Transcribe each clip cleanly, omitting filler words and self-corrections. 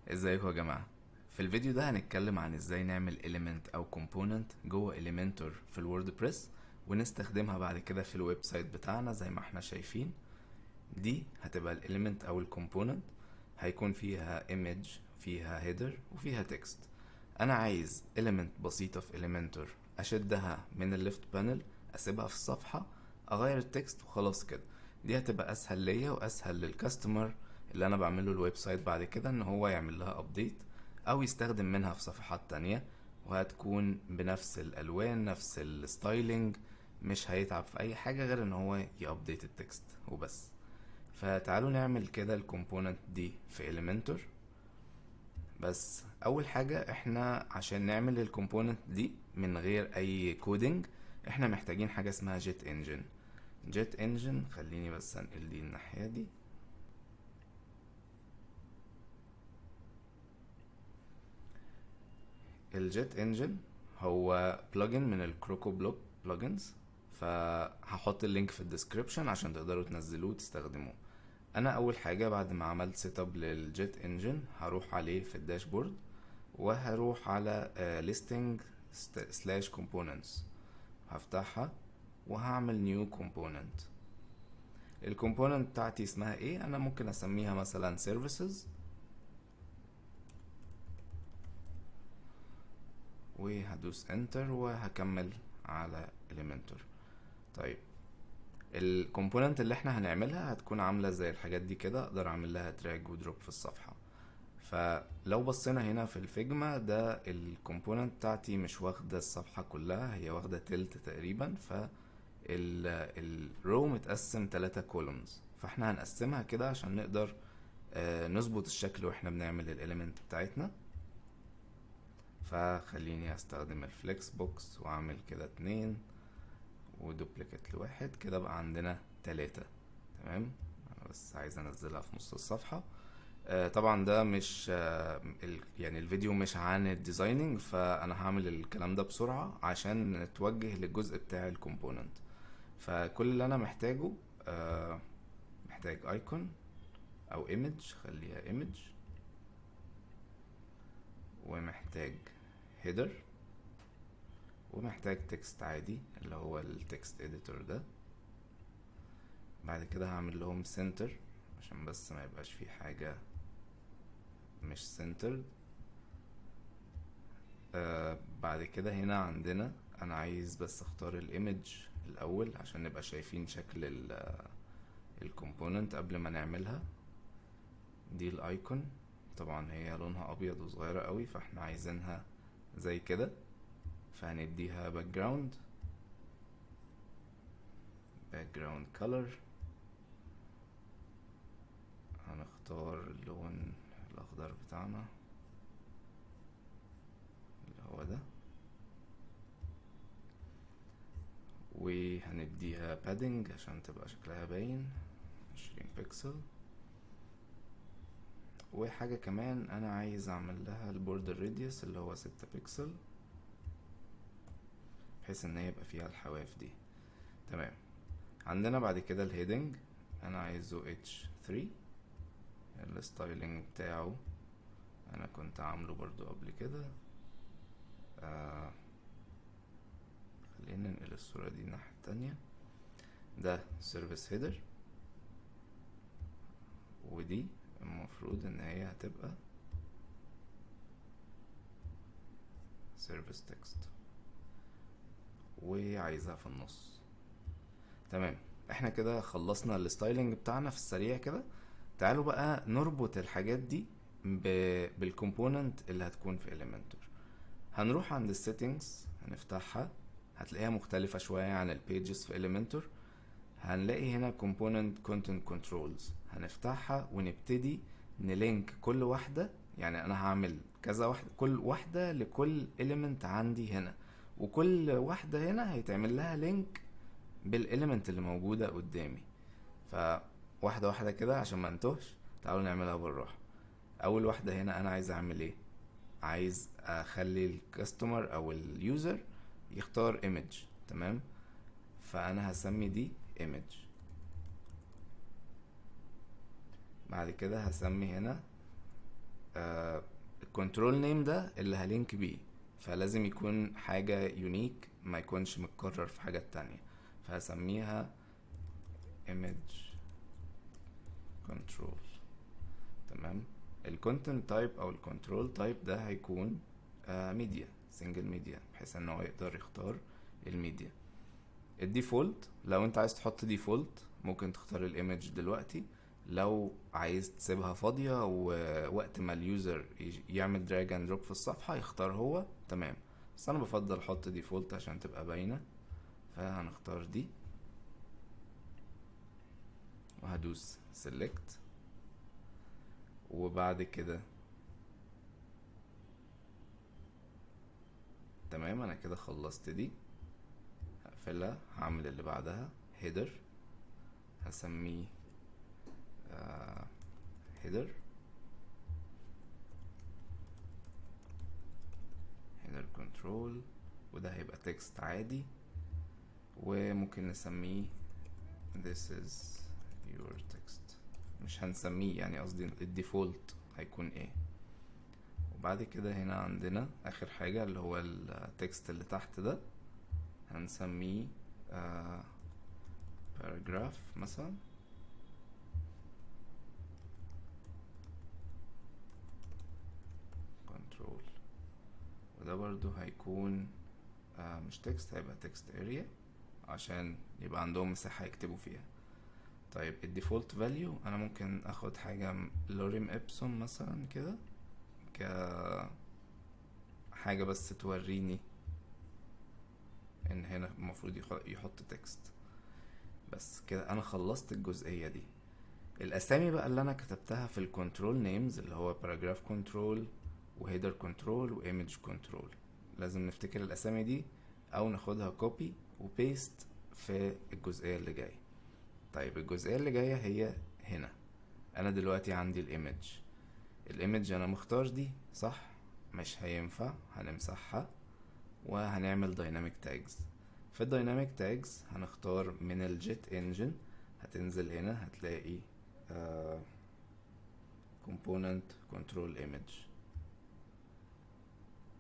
ازيكم يا جماعة؟ في الفيديو ده هنتكلم عن ازاي نعمل element او component جوه Elementor في ال WordPress ونستخدمها بعد كده في ال website بتاعنا. زي ما احنا شايفين، دي هتبقى ال element او ال component، هيكون فيها image، فيها header وفيها text. انا عايز element بسيطة في Elementor اشدها من ال left panel، اسيبها في الصفحة، اغير ال text وخلاص كده. دي هتبقى اسهل ليا واسهل لل customer اللي انا بعمله ال website بعد كده ان هو يعمل لها update او يستخدم منها في صفحات تانية، وهتكون بنفس الالوان، نفس ال styling، مش هيتعب في اي حاجة غير ان هو ي update ال text وبس. فتعالوا نعمل كده ال component دي في Elementor. بس اول حاجة، احنا عشان نعمل ال component دي من غير اي coding احنا محتاجين حاجة اسمها JetEngine. JetEngine، خليني بس انقل دي الناحية دي. ال JetEngine هو plugin من ال Crocoblock plugins، فهحط ال link في ال description عشان تقدروا تنزلوه وتستخدموه. انا اول حاجة بعد ما عملت setup لل JetEngine هروح عليه في ال dashboard وهروح على listing/components، هفتحها وهعمل new component. ال component بتاعتي اسمها ايه؟ انا ممكن اسميها مثلا services، وهدوس enter وهكمل على Elementor. طيب، ال component اللي احنا هنعملها هتكون عاملة زي الحاجات دي كده، اقدر اعمل لها drag و drop في الصفحة. فلو بصينا هنا في ال Figma، ده ال component بتاعتي مش واخدة الصفحة كلها، هي واخدة تلت تقريبا. ف ال row متقسم 3 columns، فاحنا هنقسمها كده عشان نقدر نظبط الشكل واحنا بنعمل ال element بتاعتنا. فخليني استخدم ال flexbox واعمل كده 2 و duplicate لواحد، كده بقى عندنا 3. تمام، انا بس عايز انزلها في نص الصفحة. طبعا ده مش يعني الفيديو مش عن ال designing، فانا هعمل الكلام ده بسرعة عشان نتوجه للجزء بتاع ال component. فكل اللي انا محتاجه، محتاج icon او image، خليها image، ومحتاج header، ومحتاج text عادي اللي هو ال text editor ده. بعد كده هعمل لهم center عشان بس ما يبقاش في حاجة مش centered. بعد كده هنا عندنا انا عايز بس اختار ال image الاول عشان نبقى شايفين شكل ال component قبل ما نعملها. دي ال icon، طبعا هي لونها ابيض وصغيرة قوي، فاحنا عايزينها زي كده، فهنديها background color، هنختار اللون الاخضر بتاعنا اللي هو ده، وهنديها padding عشان تبقى شكلها باين 20 بكسل. وحاجة كمان انا عايز اعمل لها ال border radius اللي هو 6 بكسل بحيث ان هي يبقى فيها الحواف دي. تمام، عندنا بعد كده ال heading انا عايزه H3، ال styling بتاعه انا كنت عامله برضو قبل كده. خلينا ننقل الصورة دي الناحية التانية. ده service header، ودي المفروض ان هي هتبقى service text وعايزها في النص. تمام، احنا كده خلصنا ال styling بتاعنا في السريع كده. تعالوا بقى نربط الحاجات دي بال component اللي هتكون في Elementor. هنروح عند ال settings، هنفتحها، هتلاقيها مختلفة شوية عن ال pages في Elementor. هنلاقي هنا component content controls، هنفتحها ونبتدي ن link كل واحدة. يعني انا هعمل كذا واحدة، كل واحدة لكل element عندي هنا، وكل واحدة هنا هيتعمل لها link بال element اللي موجودة قدامي. فواحدة واحدة كده عشان ما نتوهش، تعالوا نعملها بالراحة. اول واحدة هنا انا عايز اعمل ايه؟ عايز اخلي ال customer او ال user يختار image. تمام، فانا هسمي دي image. بعد كده هسمي هنا control name ده اللي ه link بيه، فلازم يكون حاجة unique، ما يكونش متكرر في حاجة تانية، فهسميها image control. تمام. ال content type او ال control type ده هيكون media، single media، بحيث ان هو يقدر يختار ال media. ال default لو انت عايز تحط default ممكن تختار ال image دلوقتي، لو عايز تسيبها فاضية ووقت ما ال user يعمل drag and drop في الصفحة يختار هو، تمام. بس انا بفضل احط default عشان تبقى باينة، فهنختار دي وهدوس select، وبعد كده تمام. انا كده خلصت دي، هقفلها. هعمل اللي بعدها header، هسميه header، header control، وده هيبقى text عادي، وممكن نسميه this is your text، مش هنسميه يعني قصدي ال default هيكون ايه. وبعد كده هنا عندنا اخر حاجة اللي هو ال text اللي تحت ده، هنسميه paragraph مثلا، control، وده برضو هيكون مش text، هيبقى text area عشان يبقى عندهم مساحة يكتبوا فيها. طيب ال default value انا ممكن اخد حاجة lorem ipsum مثلا كده، ك حاجة بس توريني ان هنا المفروض يحط text. بس كده انا خلصت الجزئية دي. الاسامي بقى اللي انا كتبتها في ال control names اللي هو paragraph control و header control و image control، لازم نفتكر الاسامي دي او ناخدها copy و paste في الجزئية اللي جاية. طيب الجزئية اللي جاية هي هنا. انا دلوقتي عندي ال image، ال image انا مختار دي صح، مش هينفع، هنمسحها وهنعمل dynamic tags. في ال dynamic tags هنختار من ال JetEngine، هتنزل هنا هتلاقي component control image،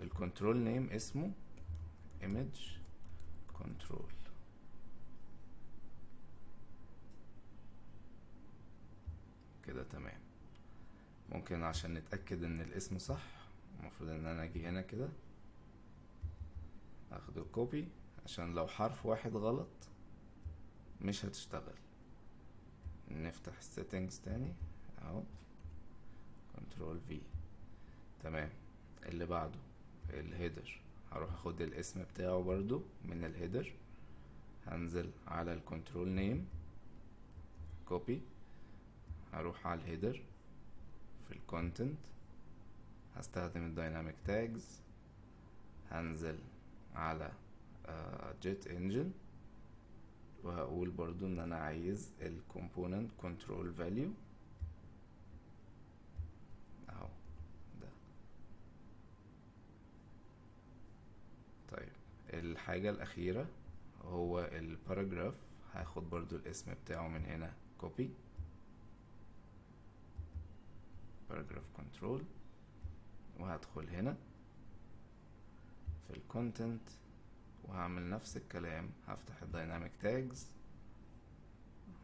ال control name اسمه image control. كده تمام. ممكن عشان نتأكد ان الاسم صح المفروض ان انا اجي هنا كده اخده copy، عشان لو حرف واحد غلط مش هتشتغل. نفتح settings تاني اهو، control V. تمام. اللي بعده ال header، هروح اخد الاسم بتاعه برضو من ال header، هنزل على ال control name copy، هروح على ال header في ال content، هستخدم ال dynamic tags، هنزل على JetEngine، وهقول برضو ان انا عايز ال component control value اهو ده. طيب الحاجة الأخيرة هو ال paragraph، هاخد برضو الاسم بتاعه من هنا copy paragraph control، وهدخل هنا في ال content وهعمل نفس الكلام، هفتح ال dynamic tags،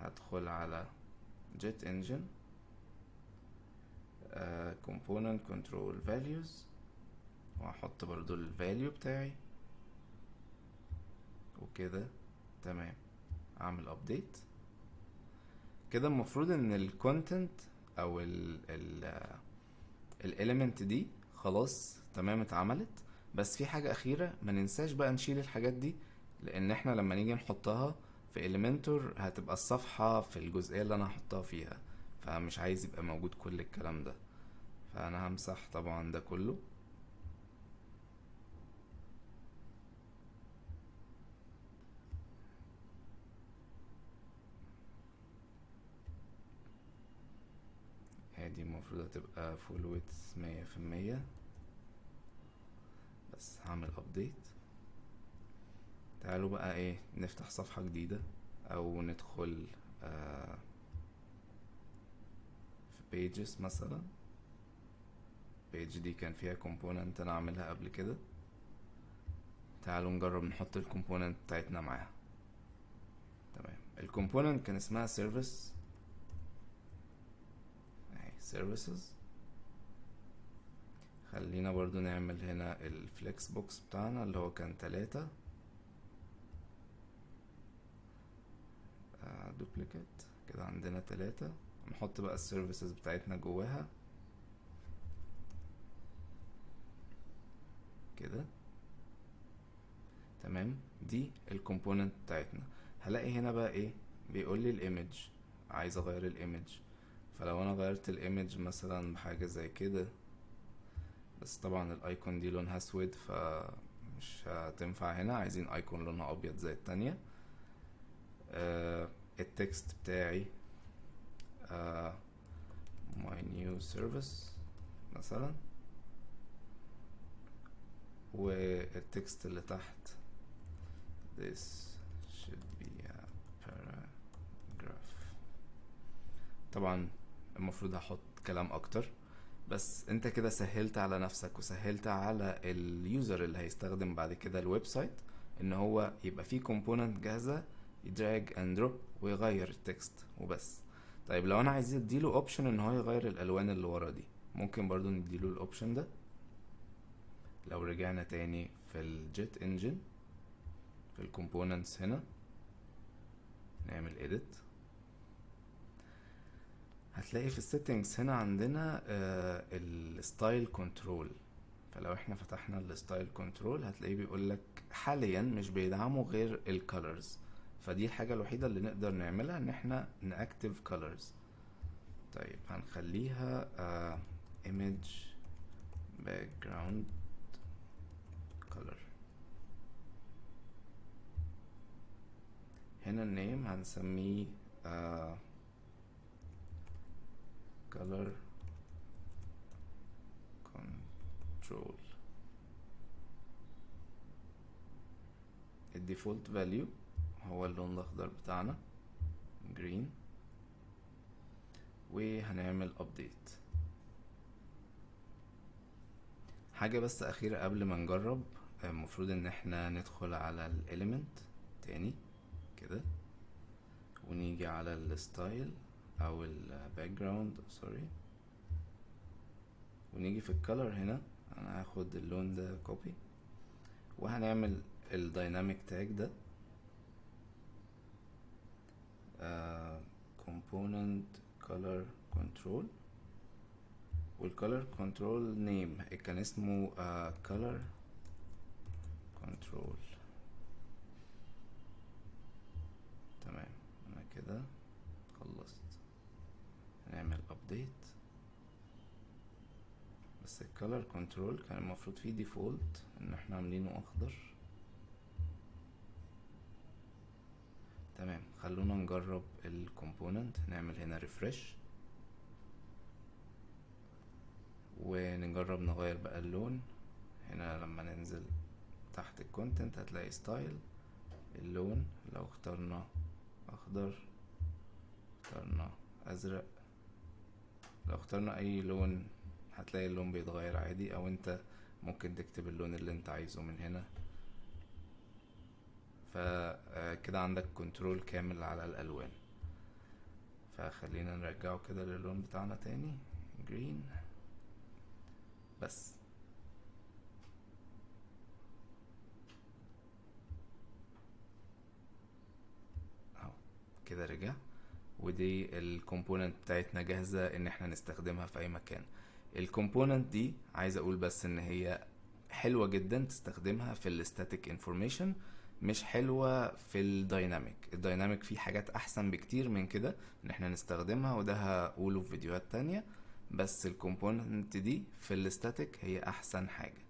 هدخل على JetEngine، component control values، وهحط برضو ال value بتاعي وكده تمام. اعمل update. كده المفروض ان ال content او ال element دي خلاص تمام اتعملت. بس في حاجة أخيرة ما ننساش بقى نشيل الحاجات دي، لأن احنا لما نيجي نحطها في Elementor هتبقى الصفحة في الجزئية اللي أنا هحطها فيها، فمش عايز يبقى موجود كل الكلام ده، فأنا همسح طبعا ده كله. ادي المفروض هتبقى full width 100%، بس هعمل update. تعالوا بقى نفتح صفحة جديدة او ندخل في pages مثلا، ال page دي كان فيها component انا عاملها قبل كده. تعالوا نجرب نحط ال component بتاعتنا معاها. تمام، ال component كان اسمها service، اهي services. خلينا برضو نعمل هنا ال flexbox بتاعنا اللي هو كان 3، duplicate كده، عندنا 3. نحط بقى ال services بتاعتنا جواها كده. تمام، دي ال component بتاعتنا. هلاقي هنا بقى ايه؟ بيقول لي ال image، عايز اغير ال image. فلو انا غيرت ال image مثلا بحاجة زي كده، بس طبعا ال icon دي لونها اسود فمش هتنفع هنا، عايزين icon لونها ابيض زي التانية. ال text بتاعي my new service مثلا، وال text اللي تحت this should be a paragraph. طبعا المفروض هحط كلام اكتر، بس انت كده سهلت على نفسك وسهلت على ال user اللي هيستخدم بعد كده ال website ان هو يبقى فيه component جاهزة ي drag and drop ويغير ال text وبس. طيب لو انا عايز اديله option ان هو يغير الالوان اللي ورا دي، ممكن برضو نديله ال option ده. لو رجعنا تاني في ال JetEngine في ال components هنا نعمل edit، هتلاقي في ال settings هنا عندنا ال style control. فلو احنا فتحنا ال style control هتلاقيه بيقولك حاليا مش بيدعموا غير ال colors، فدي الحاجة الوحيدة اللي نقدر نعملها ان احنا ن active colors. طيب هنخليها image background color. هنا ال name هنسميه color control. ال default value هو اللون الاخضر بتاعنا green، وهنعمل update. حاجة بس أخيرة قبل ما نجرب، المفروض إن احنا ندخل على ال element تاني كده، ونيجي على ال style أو ال background sorry، ونيجي في ال color هنا. أنا هاخد اللون ده copy، وهنعمل ال dynamic tag ده، component color control، وال color control name كان اسمه color control. تمام، انا كده خلصت. هنعمل update، بس ال color control كان المفروض فيه default ان احنا عاملينه اخضر. تمام، خلونا نجرب ال component. نعمل هنا refresh ونجرب نغير بقى اللون. هنا لما ننزل تحت ال content هتلاقي style اللون، لو اخترنا اخضر، اخترنا ازرق، لو اخترنا اي لون هتلاقي اللون بيتغير عادي، او انت ممكن تكتب اللون اللي انت عايزه من هنا. فكده عندك control كامل على الالوان. فخلينا نرجعه كده للون بتاعنا تاني green بس. اهو كده رجع، ودي ال component بتاعتنا جاهزة ان احنا نستخدمها في اي مكان. ال component دي عايز اقول بس ان هي حلوة جدا تستخدمها في ال static information، مش حلوة في ال dynamic. ال dynamic فيه حاجات احسن بكتير من كده ان احنا نستخدمها، وده هقوله في فيديوهات تانية، بس ال component دي في ال static هي احسن حاجة.